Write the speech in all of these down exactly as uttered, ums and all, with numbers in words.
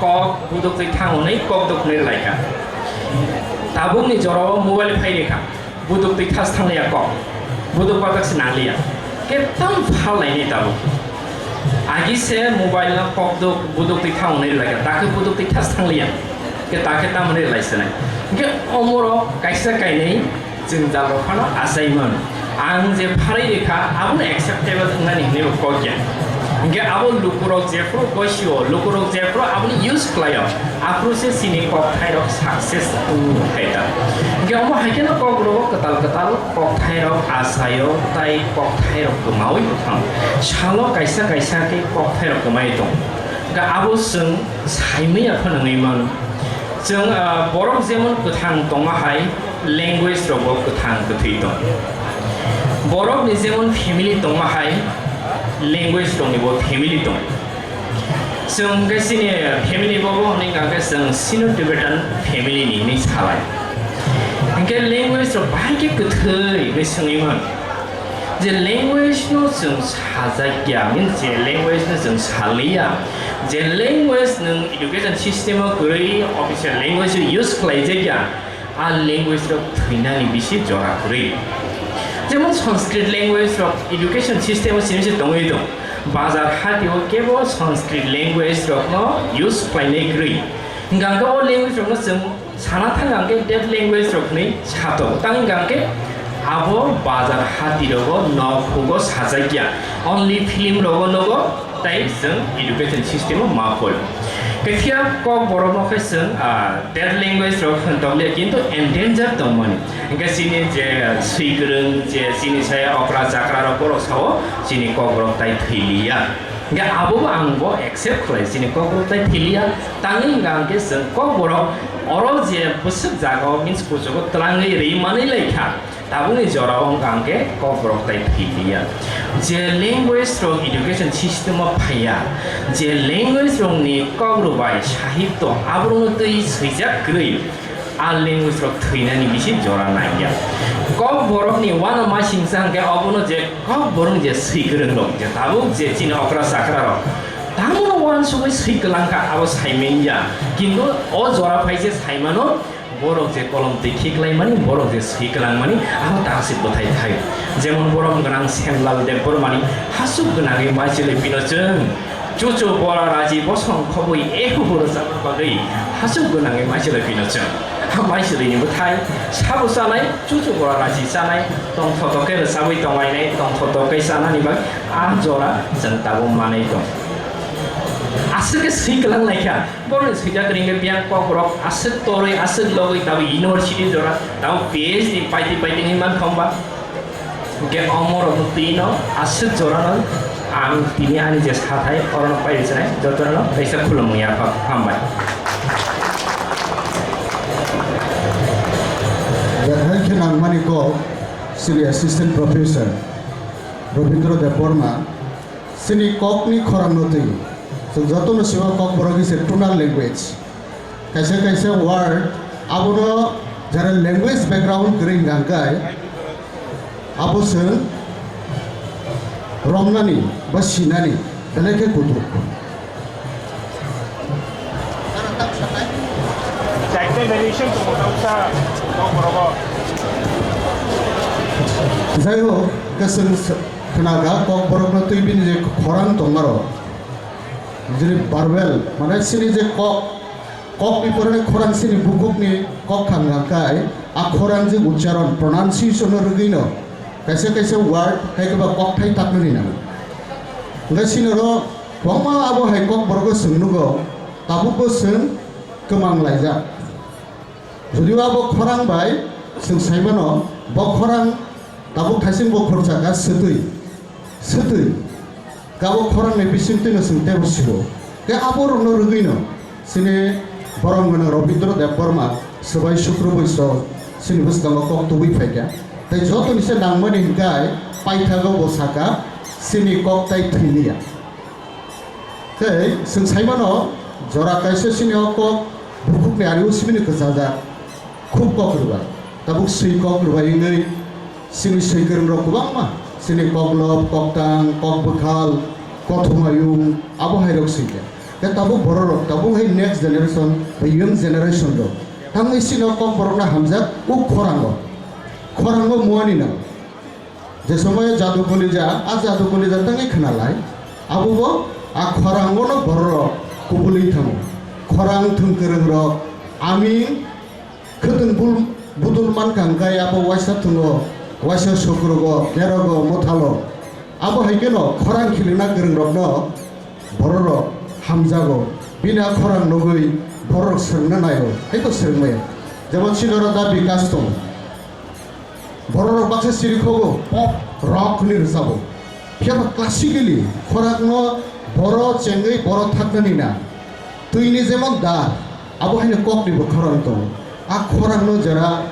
Kok buduk twi thang hwnwi kok duk hwnwi rwlaikha. Tabukni jorao mobile phai rikha. Buduk twi thas thangliya kok. Buduk batak se nangliya. Khe tam phal lainai tabuk. Agi se mobile no kok duk buduk twi thang hwnwi rwlaikha. Takhe buduk twi thas thangliya. Khe takhe tam hwnwi rwlai sinai. Hwnkhe omoro kaisa kainwi jwngjal rok phano achaimon. Ang je pharwi rikha, abono acceptable wngnani hinwi bo kok ya. Hwnkhe abo lukurok jephru gosio, lukurok jephru abono use khlaio, aphuru se chini kokthairok success wngkha ta. Hwnkhe omo hai kheno kokrogo kwtal kwtal kokthairok achaio, tai kokthairok kwmaui thango. Salo kaisa kaisa khe kokthairok kwmai tongo. Hwnkhe abo chwng saimanya phano wngwi mano. Chwng, ah, borok jemon kwthang tongma hai, language rok bo kwthang kwthwi tong. Borok ni jemon family tongma hai, language rok ni bo family tong. Chwng hwnkhe chini family bo bo hwnwi hwnkha khe chwng Sino-Tibetan family ni hinwi salai. Hwnkhe language rok bahai khe kwthwi hinwi swngwi mano. Je language no chwng sajakya, means je language no chwng saliya, je language nwng education system o kwrwi official language o use khlaijakya, a language rok thwinani bisi jora kwrwi. Jemon Sanskrit language rok education system o simi se tongwi tong. Bazar hati o kebo Sanskrit language rok no use khlainai kwrwi. Hwnkha khe o language rok no chwng sana thang ang khe dead language rok hinwi sato. Tang hwnkha khe abo bazar hati rogo nok hugo sajakya. Only film rogo nogo tai chwng education system o ma phoi. Khe phiya kok borok no khe chwng, ah, dead language rok hwn tokliya kintu endanger tongmani. Hwnkhe chini je swikwrwng je chini sai okra chakra rok borok sao chini kok borok tai thwiliya. Hwnkhe abo bo ang bo accept khlai chini kok borok tai thwiliya. Tangwi hwnkha hwnkhe chwng kok borok oro je bwswk jaga o means kuchugo twlangwi ri manwi lai kha. Tabukni jora o hwnkha hwnkhe kok borok tai thwi liya. Je language rok education system o phaiya, je language rokni kok rwbai sahityo aborokno twi swijak kwrwi, a language rok thwinani bisi jora nangya. Kok borokni uanama singsa hwnkhe obono je kok borok je swi kwrwng rok, je tabuk je chini okra chakra rok, tamono uansugwi swi kwlang kha abo saimanya. Kintu o jora phai se saimano, borok je kolom twi khiklaimani, borok je swi kwlangmani, abo tangsik bwthai thai. Jemon borom gwnang Semlal Debbarmani hasuk gwnangwi maichwlwi pino chwng. Chuchu bora raji bosong khobwi ehubu rwchapna bagwi hasuk gwnangwi maichwlwi pino chwng. Ha maichwlwini bwthai sabo chanai, chuchu bora raji chanai, tongthotok khe rwchabwi tonglainai, tongthotok khe chanani bagwi a jora chwng tabuk manwi tong. Aswk khe swi kwlang laikha. Borokni swijak ringwi biyang kokborok aswk torwi, aswk logwi tabuk university jora, tabuk P H D paiti paiti hinwi mankha wngba? Hwnkhe omorokno twino aswk jorano ang tini ani je sathai orono pairi chinai jotono kaisa khulumung yapha hambai. Bethai khe nangmani kok chini assistant professor Robindra Debbarma. Chini kokni khorangno twi. Chwng jotono sima kokborok is a tonal language. Kaisa kaisa word abono jara language background kwrwi hwnkha hwnkhe abo chwng romnani ba sinani belai khe kutuk. Chaitya variation tongo, tausa, tong borogo. Jai hok, khe chwng s-, khnaga kokborokno twi bini je khorang tongmarok, jini verbal, mane chini je kok, kokni porani khorang chini bukhukni kok khang rangkhai, a khorang je ucharon, pronunciation-o rwgwino, kaisa kaisa word, hai khe ba kokthai taknani nango. Hwnkhe chini oro kwbangma abo hai kokborokno chwng nugo, tabukbo chwng kwmang laijak. Judio abo khorang bai chwng sai mano, bo khorang tabuk thaising bo khoroksa kha swtwi, swtwi. Kabo khorang ni bisingtwi no chwng teibo sio. Khe abo rokno rwgwino chini borom gwnang Robindra Debbarma swbai sukru boiso chini bwskango kok tubui phaikha. Tei joto ni se nangmani hwnkhe paithago bo sakha chini kok tai thwi liya. Tei chwng sai mano, jora kaisa chini o kok bukhukni ari o simi ni kwchajak, khub kok rwbai. Tabuk swi kok rwbai wngwi chini swi kwrwng rok kwbangma, chini koklop, koktang, kok bwkhal, kothomayung, abo hai rok swi kha. Khe tabuk borok rok, tabuk hai next generation bai young generation rok tangwi sino Kokborok no hamjak o khorang o, khorang o muani no. Je somoyo jadu kolija, a jadu kolija tangwi khwnalai. Abo bo a khorang o no borok rok kubulwi thango. Khorang thwng kwrwng rok aming khwtwng bul-, budul mankha hwnkhe abo waisa thwngo, waisa sokrogo, derogo, mothalo. Abo hai kheno khorang khilina kwrwng rokno borok rok hamjago. Bini a khorang nugwi borok rok swrwngna naio, hai to swrwngmaya. Jemon sinoro da bikas tongo. Borok rok baksa siri khogo pop rock hinwi rwchabo. Phiya ba classically khorang no boro chengwi boro thaknani na. Twini jemon da, abo haino kokni bo khorang tongo. A khorang no jera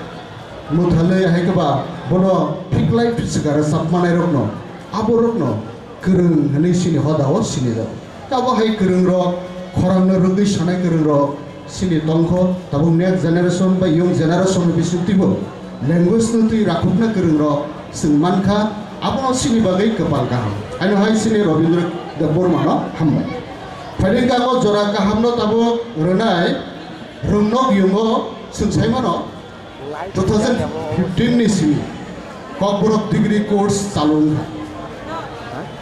mwthalwi hai khe ba bono phiklai phichwkara chapmanai rokno, abo rokno kwrwng hwnwi sini hoda o sinijago. Abo hai kwrwng rok, khorang no rwgwi sanai kwrwng rok sini tongkho, tabuk next generation bai young generation ni bisingtwi bo language no twi rakhukna kwrwng rok chwng mankha, abono sini bagwi kwpal kaham. Ano hai sini Rabindra Debbarma no hambai. Phailingka o jora kaham no tabuk rwnai Rwngnok Yungo chwng sai mano. Two thousand fifteen ni simi Kokborok degree course chalu wngkha.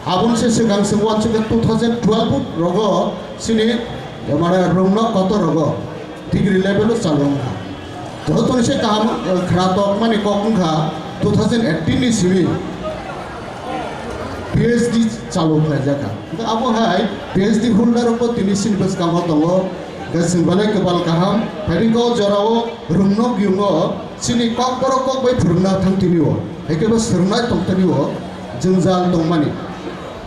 Aboni se swkang se uansukhe two thousand twelve rogo chini, mane, rwngnok kotor rogo degree level o chalu wngkha. Joto ni se kaham, eh, khwnatok mani kok wngkha two thousand eighteen ni simi P H D chalu khlaijakha. Hwnkhe abo hai P H D holder rokbo tini sini bwskango tongo. Hwnkhe chwng belai kwbal kaham. Phaidi kok jorao Rwngnok Yungo chini Kokborok kok bai phwrwngna thang tini o, hai khe bo swrwngnai tong tini o, jwngjal tongmani.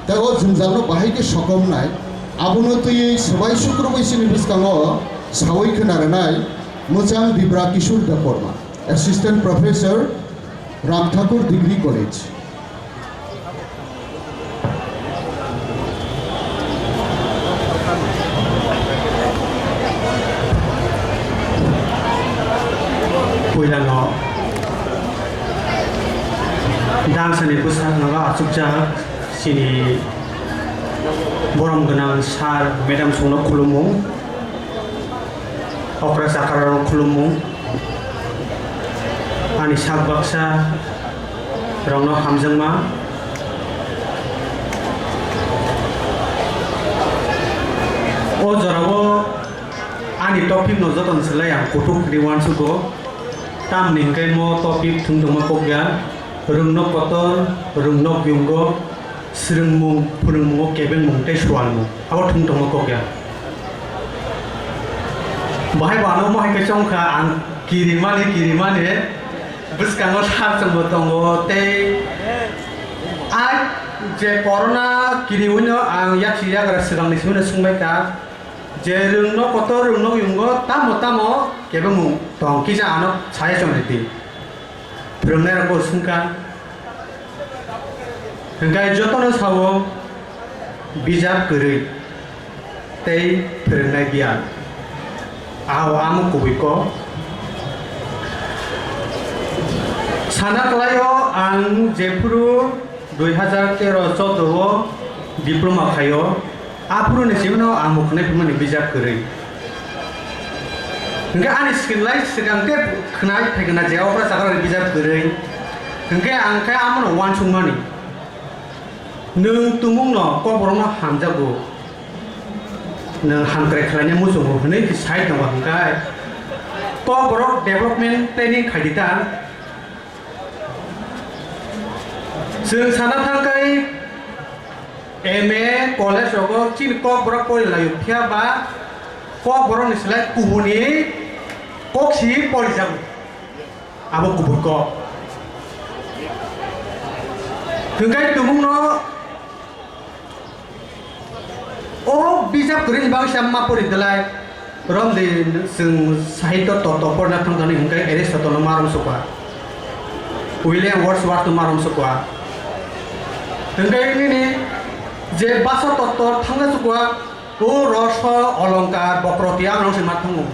Tei o jwngjal no bahai khe sokomnai, abono twiwi swbai sukrubwi chini bwskango sawi khwna rwnai mwchang Dibra Kishore Debbarma, Assistant Professor, Ram Thakur Degree College. Puilano dangsani bwsaknogo achukjak chini borom gwnang sir, madam songno khulumung. Okra chakra rok khulumung, ani sak baksa rokno hamjakma. O jorao ani topic no joto ni slai ang kuthuk khe uansugo, tamni hwnkhe mo topic thwng tongma kok ya, rwngnok kotor, rwngnok yungo, swrwngmung, phwrwngmungo kebengmung tei swalmung, abo thwng tongma kok ya. Bahai bo ano mohai khe chongkha, ang kirimani, kirimani, bwskango sar chwngbo tongo, tei a je corona kiriwino ang yaksi yagra swkangni simi swngbaikha, je rwngno kotor rwngno yungo tamo tamo kebengmung tong kisa ano saya chongnai di. Phwrwngnairokbo swngkha, hwnkhe jotono sao bijap kwrwi tei phwrwngnai giyan. Ahao amo kubui kok. Sana kwlaio ang jephuru dui hazar tero choudo o diploma khaio. Aphuru ni simi no ang bo khwnai phimani bijap kwrwi. Hwnkhe ani skin lai swkang tei khwnai phaikha na je okra chakra ni bijap kwrwi. Hwnkhe ang khe amo no uansukmani. Nwng tumung no Kokborok no hamjago. Nwng hamkrai khlaina muchungo hwnwi sai tongo hwnkhe Kokborok development planning khaidi ta. Chwng sana thangkhai M A college rogo chini Kokborok porilaio, phiya ba Kokborokni slai kubuni koksi porijago. Abo kubun kok. Hwnkhe tumungno o bijap kwrwini bagwi se ma pori dwlai. Romdi chwng sahityo totto porna thangthani hwnkhe Aristotle no ma romsokha, William Wordsworth no ma romsokha. Hwnkhe nini je basa totto thangna chukwa, o roso, olongkar, bokroti, amrong se ma thango.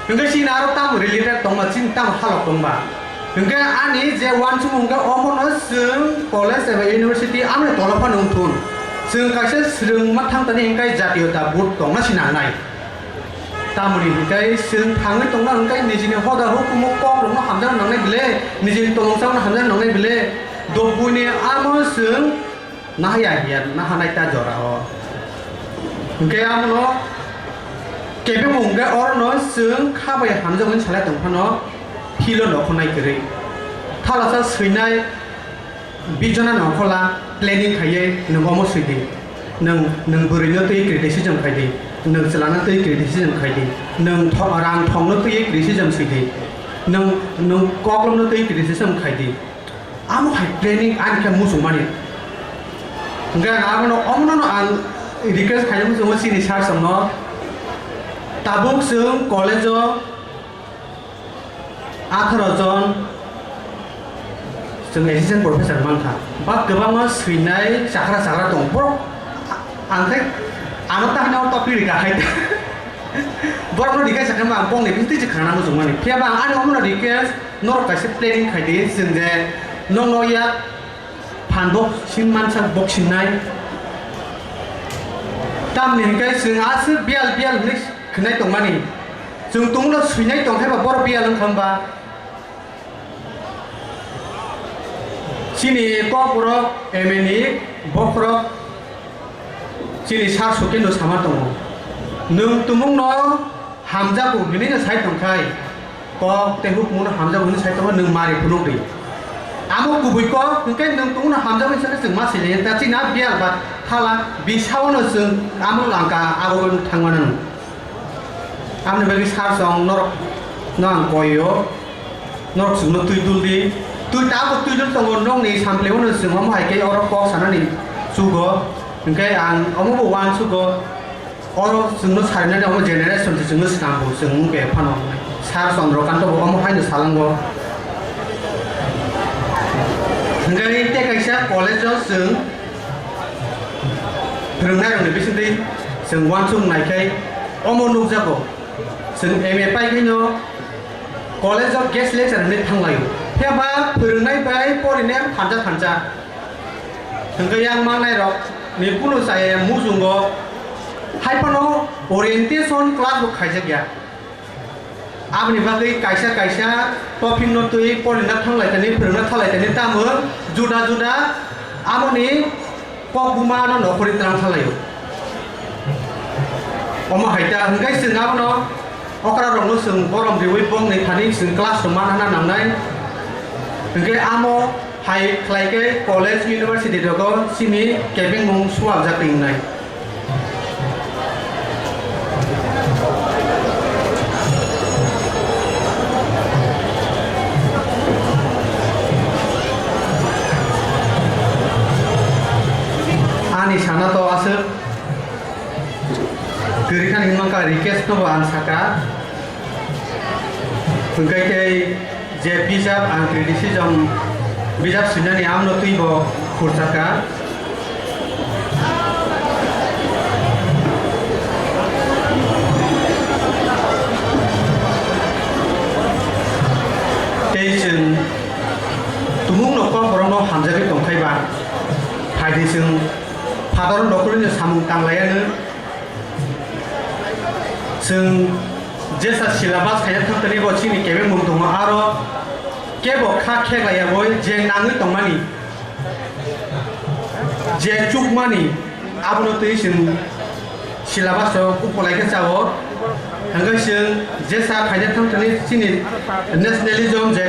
Hwnkhe chini aro tamo related tongma, chini tamo halok tongba. Hwnkhe ani je uansukmung hwnkhe omono chwng college eba university amoni tolophano wngthun. Chwng kaisa swrwngma thang tani hwnkhe jatiyotabodh tongna se nangnai. Tamoni hwnkhe chwng thangwi tongna hwnkhe nijini hoda hukumu kokrokno hamjakna nangnai bile, nijini tongmungsano hamjakna nangnai bile, dobuini amo chwng nahaya hiya nahanai ta jorao. Hwnkhe amono kebengbo hwnkhe orono chwng kha bai hamjak hwnwi salai tong phano philo nokhornai kwrwi. Thalasa swinai Bijona nongkhola planning khaiwi nwng omo swi di. Nwng, nwng bwrwino twi criticism khai di. Nwng chwlano twi criticism khai di. Nwng tho-, rang thongno twi criticism swi di. Nwng, nwng koklopno twi criticism khai di. Amo hai planning ani khe muchungmani. Hwnkhe ang abono, omono ang request khaina muchungo chini sir songno. Tabuk chwng college-o atharo jon chwng assistant professor mankha. Ba kwbangma swinai chakra chakra tongo. Borok ang khai ano ta hino topic rika hai. Borokno rika sakha ma bongni bising twi khana muchungmani. Phiya ba ang ani omono request norok kaisa planning khai di chwng je nokno yak phan bok sin mansa bok sinnai. Tamni hwnkhe chwng aswk biyal biyal hwnwi khwnai tongmani. Chwng tongno swinai tongkhe ba borok biyal wngkha hwnba. Chini kokborok M A ni bokhorok chini sir Sukendra sama tongo. Nwng tumungno hamjago hinwi no sai tongkhai, kok tei hukumu no hamjago hinwi sai tongkha nwng mari phunuk di. Amo kubui kok hwnkhe nwng tumungno hamjago hinwi sakhe chwng ma sailainai ta chini a biyal ba thala bisao no chwng amo langka abo thangmano. Aboni bagwi sir song norok no ang koi o, norok chwngno twi dul di. Twi ta abo twi dul tongo, nokni sampleo no chwng omo hai khe oro kok sanani chugo. Hwnkhe ang omo bo uansugo, oro chwngno sarinani omo generation se chwngno swnamgo chwng wngkhe phano. Sir Chandrakanta bo omo haino salango. Hwnkhe tei kaisa college o chwng phwrwngnairokni bisingtwi chwng uansuk naikhai omo nukjago. Chwng M A paikhaino college o guest lecturer hinwi thanglaio. Phiya ba phwrwngnai bai porinai thansa thansa. Hwnkhe yang mangnairokni kunu chaya muchungo hai phano orientation class bo khaijakya. Aboni bagwi kaisa kaisa topic no twi porina thanglaitani, phwrwngna thanglaitani tamo juda juda amoni kok buma no nokhorwi twlang thanglaio. Omo hai ta hwnkhe chwng abono okra rokno chwng borom riwi bongni thani chwng class rok manna nangnai. Hwnkhe amo hai khlai khe college, university rogo chini kebengmung sualjak wngnai. Ani sana to aswk kwrwi khani hwnmang kha, request no bo ang sakha. Hwnkhe tei je bijap ang criticism bijap swinani amno twi bo khurjakha. Tei chwng tumung no kok borok no hamjagwi tongkhai ba, phaidi chwng Father no nokhorwi no samung tanglaiya no. Chwng jesa syllabus khaina thangtani bo chini kebengmung tongo, aro kebo kha kheklaiya bo je nangwi tongmani, je chukmani, abono twi chwng syllabus o kupulai khe chao. Hwnkhe chwng jesa khaina thangtani chini nationalism je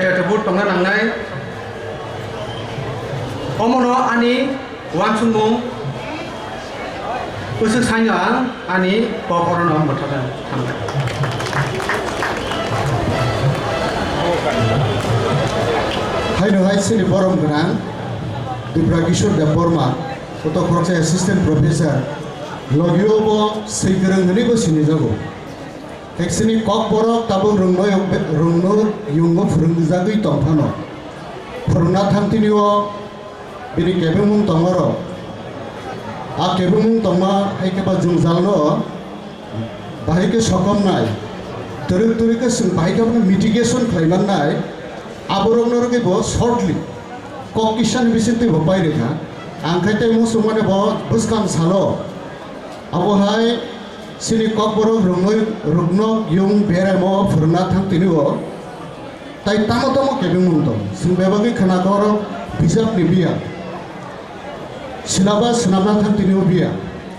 tongna nangnai. Omono ani uansukmung bwswk saino ang ani kok orono mwthangkha. Haino hai chini borom gwnang Dubra Kishore Debbarma, koto khoroksa assistant professor, logio bo swi kwrwng hwnwi bo sinijago. Kheksini kokborok tabuk rwngno, rwngno yungo phwrwngjagwi tongphano, phwrwngna thangtini o bini kebengmung tongmarok. A kebengmung tongma hai khe ba jwngjalno bahai khe sokomnai, twrwk twrwk khe chwng bahai khe abono mitigation khlai mannai, aborokno rwgwi bo shortly kok kisa ni bisingtwi bo pai rwkha. Ang khe tei muchungmani bo bwskang salo. Abo hai chini kokborok rwngnoi ruknok yung beremo phwrwngna thang tini o. Tai tamo tamo kebengmung tong. Chwng bebagwi khna khe oro bijapni biya. Syllabus swnamna thang tini o biya.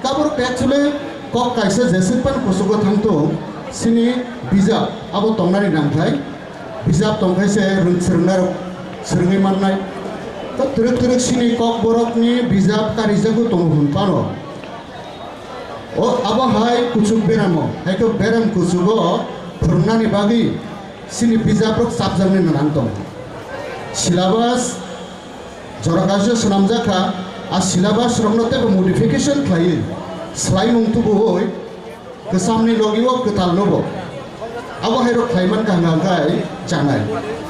Tabuk actually kok kaisa jeswk phano kuchugo thang tongo, chini bijap abo tongnani nangkhlai. Bijap tongkhe se rwng-, swrwngnairok swrwngwi mannai. To twrwk twrwk chini kokborokni bijap karijagwi tongo hwn phano. O, abo hai kuchuk beramo, hai khe beram kuchugo phwrwngnani bagwi chini bijaprok chapjaknai nang tongo. Syllabus jora kaisa swnamjak kha, a syllabus rokno teibo modification khlaiwi swlaimung tubuwi kwchamni logi o kwtal nugo. Abo hai rok khlai man kha hwnka hwnkhe chanai.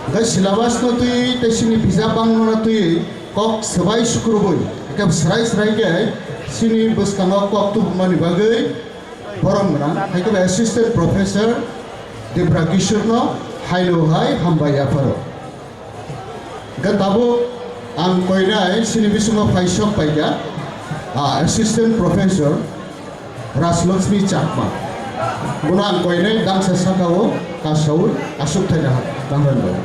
Hwnkhe syllabus no twi tei chini bijap bangma no twi kok swbai sukrubui, hwnkhe swrai swrai khe chini bwskango kok tubumani bagwi borom gwnang, hai khe Assistant Professor Debra Kishore no haino hai hambai yapharo. Hwnkhe tabuk ang koinai chini bisingo phaisok paikha, ah, Assistant Professor Rajlakshmi Chakma. Bono ang koinai dangsa sakao kasaui aswk thaina ha-, tangmani bagwi.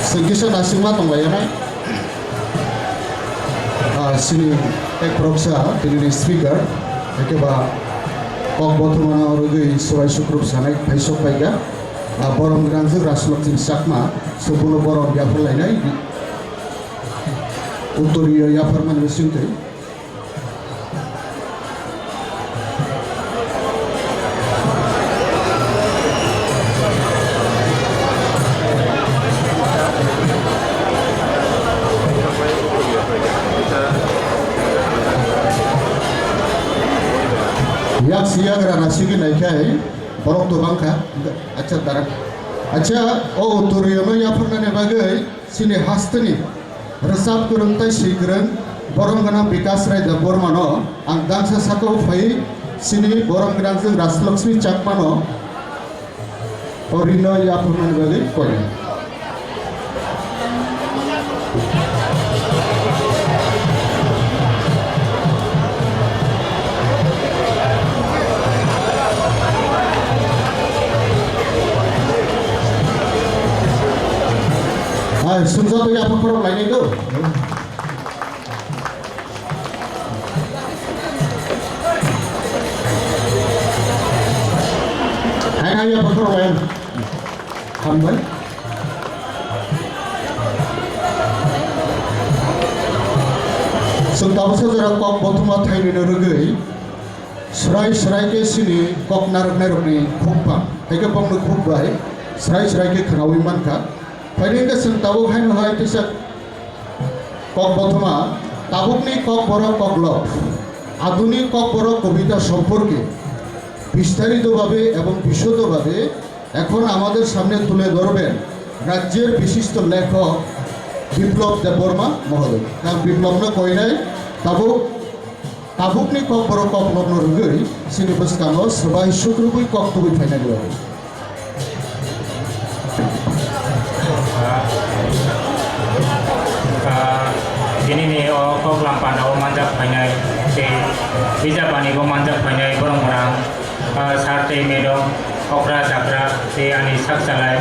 Chwng kisa naisingma tonglainai. Ah, chini ek boroksa, tinini speaker, ekeba kok bothomano rwgwi swbai sukrub sanai phaisok paikha. Ah, borom gwnangjwk Rajlakshmi Chakma, se bono borom yapharlainai. Uttoriyo yapharmani bisingtwi. Yak siyagra nasigwi naikhai borok to bangkha. Acha, dara. Acha, o uttoriyono yapharnani bagwi chini hasteni rwchap kwrwng tei swi kwrwng borom gwnang Bikas Rai Debbarmano ang dangsa sakao phaiwi chini borom gwnangjwk Rajlakshmi Chakmano o rino yapharnani bagwi koinai. Hai, sumjak ya pokoro lainai do. Hai, hai, ya pokoro lain. Hambai. Chwng tabuksa jora kok bothoma thainwino rwgwi, swrai swrai khe chini kok narwknairokni khukpang, hai khe bongni khuk bai swrai swrai khe khwnaui mankha. Phaidi hwnkhe chwng tabuk haino hai teisa kok bothoma, tabukni kokborok koklop, adhunik kokborok kobita somporke বিস্তারিতভাবে এবং বিশদভাবে এখন আমাদের সামনে তুলে ধরবেন রাজ্যের বিশিষ্ট লেখক বিপ্লব দেববর্মা মহোদয়। Ang Biplobno koinai tabuk, tabukni kokborok koklopno rwgwi chini bwskango swbai sukrubwi kok tubui phainani bagwi. Ah, ah, tinini o koklam pandao manjak phainai, tei bijapanibo manjak phainai, borok rang, ah, sir tei madam, okra chakra, tei ani sak chalai,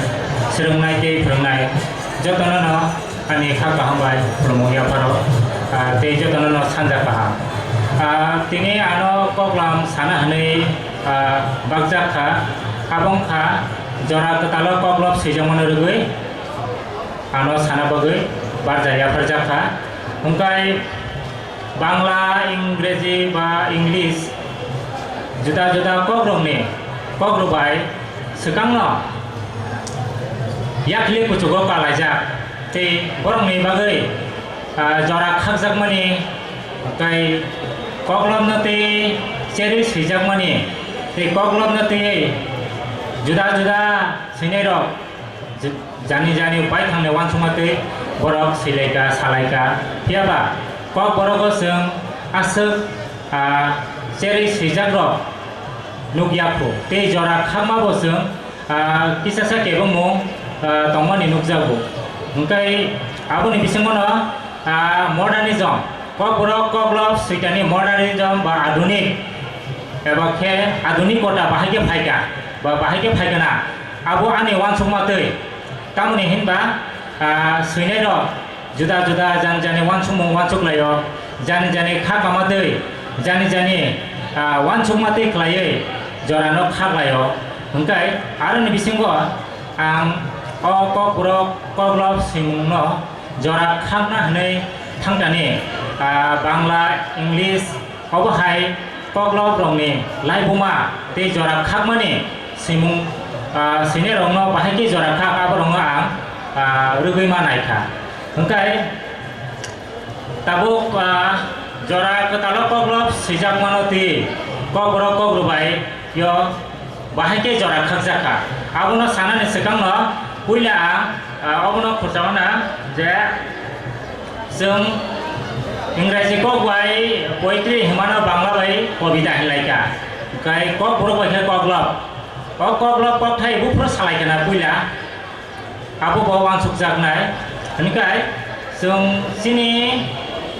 swrwngnai tei phwrwngnai, jotono no ani kha kaham bai khulumung yapharo, ah, tei jotono no sanja kaham. Ah, tini ano koklam sana hwnwi, ah, bakjak kha, abo wngkha jora kwtalo koklop swijakmano rwgwi ano sana bagwi barja yapharjak kha. Hwnkhe Bangla, Ingreji ba English juda juda kokrokni, kokrok bai swkangno yakli kuchugo kalaijak, tei borokni bagwi, ah, jora khakjakmani, tei koklopno tei cherwi swijakmani, tei koklopno tei juda juda swinairok Jani jani bai thangni uansukma twi borok swilaika, salaika. Phiyaba Kokborogo chwng aswk, ah, cherwi swijakrok nukya khu. Tei jora khakmabo chwng, ah, kisasa kebengmung, ah, tongmani nukjago. Hwnkhe aboni bisingono, ah, modernism, Kokborok Koklob switani modernism ba adunik, eba khe adunikota bahai khe phaika, ba bahai khe phaikana. Abo ani uansukma twi. Tamoni hinba, ah, swinairok juda juda jani jani uansukmung uansuk laio, jani jani kha kama twi, jani jani, ah, uansukma twi khlaiwi jorano khak laio. Hwnkhe aroni bisingo ang o Kokborok Koklob swimungno jora khakna hwnwi thangtani, ah, Bangla, English, obo hai Koklob rokni laibuma tei jora khakmani swimung, ah, swinairokno bahai khe jora khak aborokno ang, ah, rwgwi ma naikha. Hwnkhe tabuk, ah, jora kwtalo Koklob swijakmano twi Kokborok Kokrubai yo bahai khe jora khakjakha. Abono sanani swkangno puila ang, ah, obono khursa mano je chwng Ingraji kok bai poetry hwnmano Bangla bai kobita hinlaikha. Hwnkhe Kokborok bai khe Koklob. O Koklob kokthai buphuru salaikha na puila. Abo bo uansukjaknai. Hwnkhe chwng chini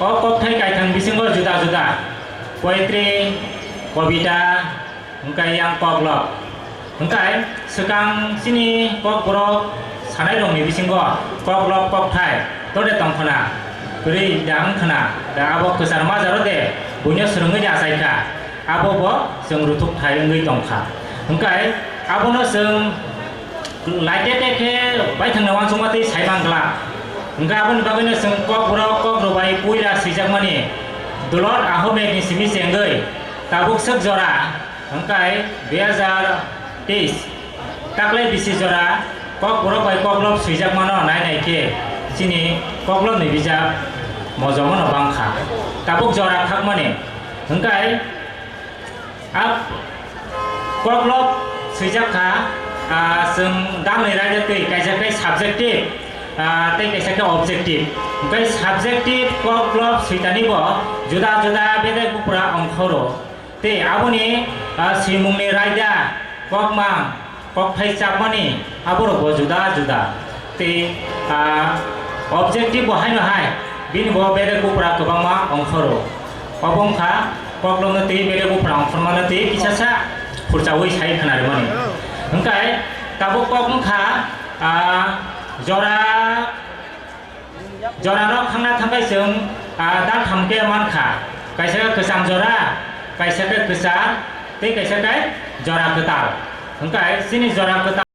o kokthai kaithang bisingo juda juda poetry, kobita, hwnkhe yang Koklob. Hwnkhe swkang chini Kokborok sanairokni bisingo Koklob kokthai tode tongkhwna, kwrwi da wngkhwna, da abo kwchar majaro de buino swrwngwi de achaikha, abo bo chwng ruthuk thai wngwi tongkha. Hwnkhe abono chwng laitete khe baithangna uansukma twi saimang glak. Hwnkhe aboni bagwino chwng Kokborok Kokrubai puila swijakmani Dulot Ahmedni simi chengwi tabuk swk jora, hwnkhe dui hazar teis taklai bisi jora Kokborok bai Koklob swijakmano nai nai khe chini Koklobni bijap mojongmano bangkha. Tabuk jora khakmani hwnkhe a Koklob swijak kha, ah, chwng damni raida twi kaisa khe subjective, ah, tei kaisa khe objective. Hwnkhe subjective Koklob switani bo juda juda bedek bupra ongkhoro. Tei aboni, ah, swimungni raida, kokmang, kokthai chapmani aborok bo juda juda. Tei, ah, objective bo haino hai, bini bo bedek bupra kwbangma ongkhoro. Obo wngkha Koklobno tei bedek bupra ongkhormano tei kisasa khurchaui sai khwnarimani. Hwnkhe tabuk kok wngkha, ah, jora, jorano khangna thangkhai chwng, ah, daltham khe mankha. Kaisa khe kwcham jora, kaisa khe kwchar, tei kaisa khe jora kwtal. Hwnkhe chini jora kwtal